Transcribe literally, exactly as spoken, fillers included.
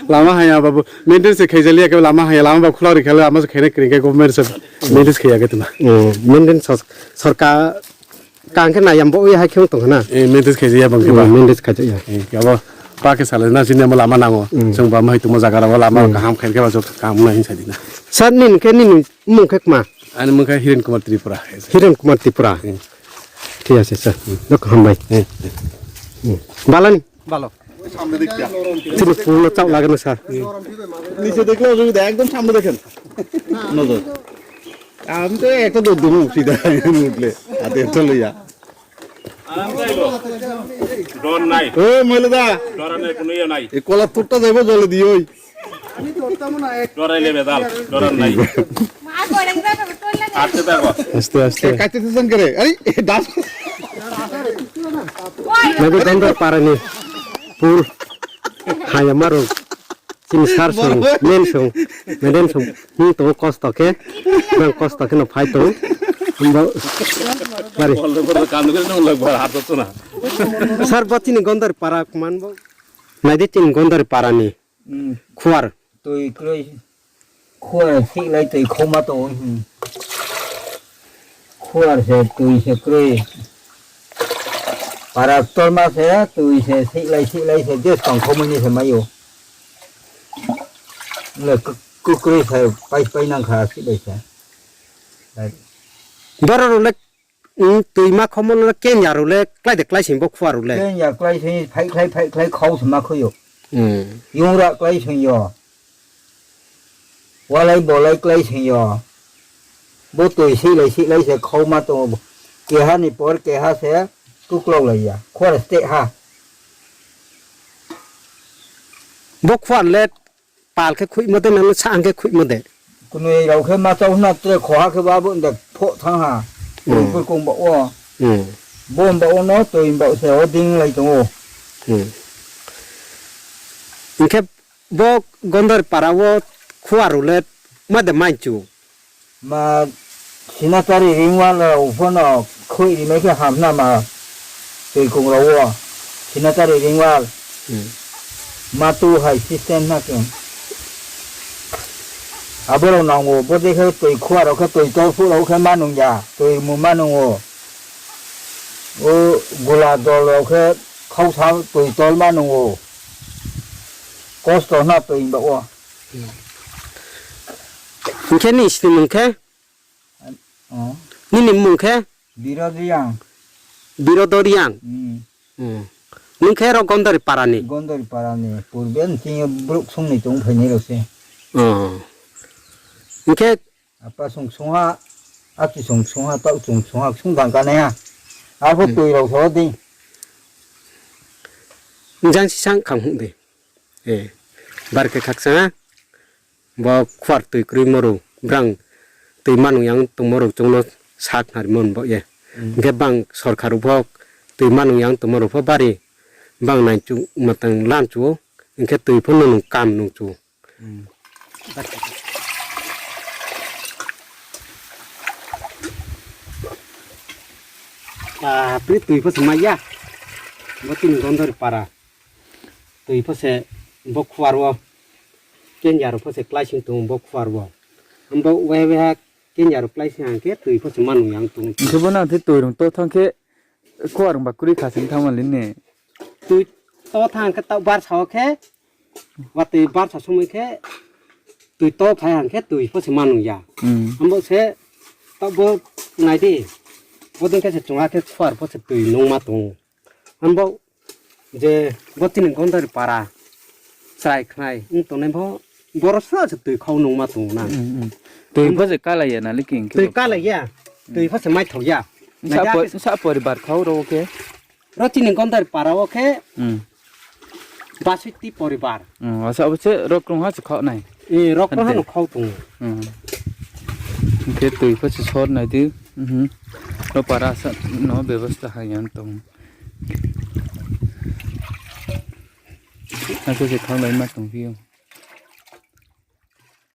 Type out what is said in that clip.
Lama haya babu, maintenance se khaijaliya khe lama haya, lama ba khulak rikha, lama se khaina kring khe government se maintenance khaiya khe tuma. Hmm, maintenance sor-, sorkar kang khe nayam bo ui hai khe tong khana. Eh, maintenance khaijaya bang khe ba. Hmm, maintenance khaijaya. Eh, abo pa khe sale na sini amo lama nango. Hmm. Chwng ba mai tumo jaga ro lama kaham khair khe ba jok kaham na hin sadi na. Sir, nini khe nini mung khe kma? Ani mung khe Hiren Kumar Tripura. Hiren Kumar Tripura. Hmm. Thik ase, sir. Dok hambai. Hmm. Hmm. Balani? Balo. Chini puno chao lagano, sir. নিচে দেখলে অসুবিধা, একদম সামনে দেখেন। নজর। আমি তো একটা দৌড় দেবো সিধা এখানে উঠলে। হাতে একটা লইয়া। ডর নাই। ও মহিলাদা, ডরানোর কোনো ইয়ে নাই। এই কলার থোকটা যাইবো জলে দিয়ে ওই। ডরাইলে বেজাল, ডরার নাই। আস্তে থাকো। Aste, aste. কাটতেছেন করে? আরে, এই ডাস। Nabi Gondor Parani pul haya maru. Chini sar sung, men sung, meden sung. Hmm, to kosto khe, nang kosto khe no phai to. Bo, bari. Bol bol kan ko nang lag bar hat to na. Sir, bo chini Gondor Para kuman bo. Naidi chini Gondor Parani. Hmm. Khuar. Twi kroi. Khuar siklai twi khoma to. Hmm. Khuar se twi se kroi. Para torma se twi se siklai siklai se des kong khomoni se mayo. Le kukroi se pai pai nang kha siklai se. Doro ro le. Twi ma khomo le kenya ro le klai de klai sing bo khua ro le. Kenya klai sing phai khlai phai khlai khau se ma khoyo. Hmm. Yung ra klai sing yo. Walai bolai klai sing yo. Bo twi si lai si lai se khau ma tongo. Keha ni por keha se kuklok lai ya. Khua re ste ha. Bo khua le Pal khe khuimo de, nang sa ang khe khuimo de. Kunui rok khe ma chau hwna tre khoha khe ba bo nda pho thang ha. Hmm. Kung kung ba o. Hmm. Bo ba o no toi ba se o ding lai tongo. Hmm. Hingkhe bo Gondor para o khua rule ma de mai chu. Ma sinatari ringwal rok phano khoi rimai khe hamna ma twi kung rok o sinatari ringwal. Hmm. Ma tu hai system na khe. Aborok nango, bo de khe twi khua rok khe twi tol phuru rok khe ma nung ya, twi mu ma nung o. O gula dol rok khe khausa twi tol ma nung o. Kosto na twi ba o. Hingkhe ni sini mung khe? Oh. Nini mung khe? Birodoriang. Birodoriang? Hmm. Hmm. Nung khe ro Gondori parani? Gondori parani. Purbe ni sini bruk sung ni tung phaini rok se. Oh. Hingkhe? Apa sung sungha, aki sung sungha, tau sung sungha, sung dang kanai ha. Abo hmm twi rok so ding. Jang si sang khang hung de. Eh, bar khe khakchang ha. Bo khuar twi kwrwi moro, brang twi manung yang tongmo rok chwngno sak nari mon bo ye. Hmm. Hingkhe bang sorkar rok bo twi manung yang tongmo rok pho bari bang nai chu matang lan chu o, hingkhe twi pho nung kam nung chu. Hmm. Ah, pri twi pho se maya. Bo tini Gondori para. Twi pho se bo khuar o. Kenya rok pho se klaising tongo bo khuar o. Bo weha weha kenya rok klaising hang khe twi pho se manung yang tongo. Hingke bono hingke twi rok to thang khe khuar ba kwrwi kha sing thang mani ne. Twi to thang khe ta barsa o khe watwi barsa somoi khe twi to phai hang khe twi pho se manung ya. Hmm. Ambo se to bo nai di. Bo ding khe se chunga khe khuar pho se twi nung ma tongo. Ambo je bo tini Gondori para chwrai khnai wng tongnai bo borok sa se twi khau nungma tongo na. Mm, mm. Twi pho se kalai ya na liki hingke twi bo kalai ya. Mm. Twi pho se mai thok ya. Sa Naijak po-, ke sa poribar khau ro khe. Ro tini Gondori para o khe mm baswiti poribar. Mm, asa bo se rok rong ha se khau nai. Eh, rok rong ha no khau tongo. Mm. Hingke twi pho se sor nai di. Mhm. Ro para sa no bebostha ha yang tong. Ako se khanglai ma tongphio.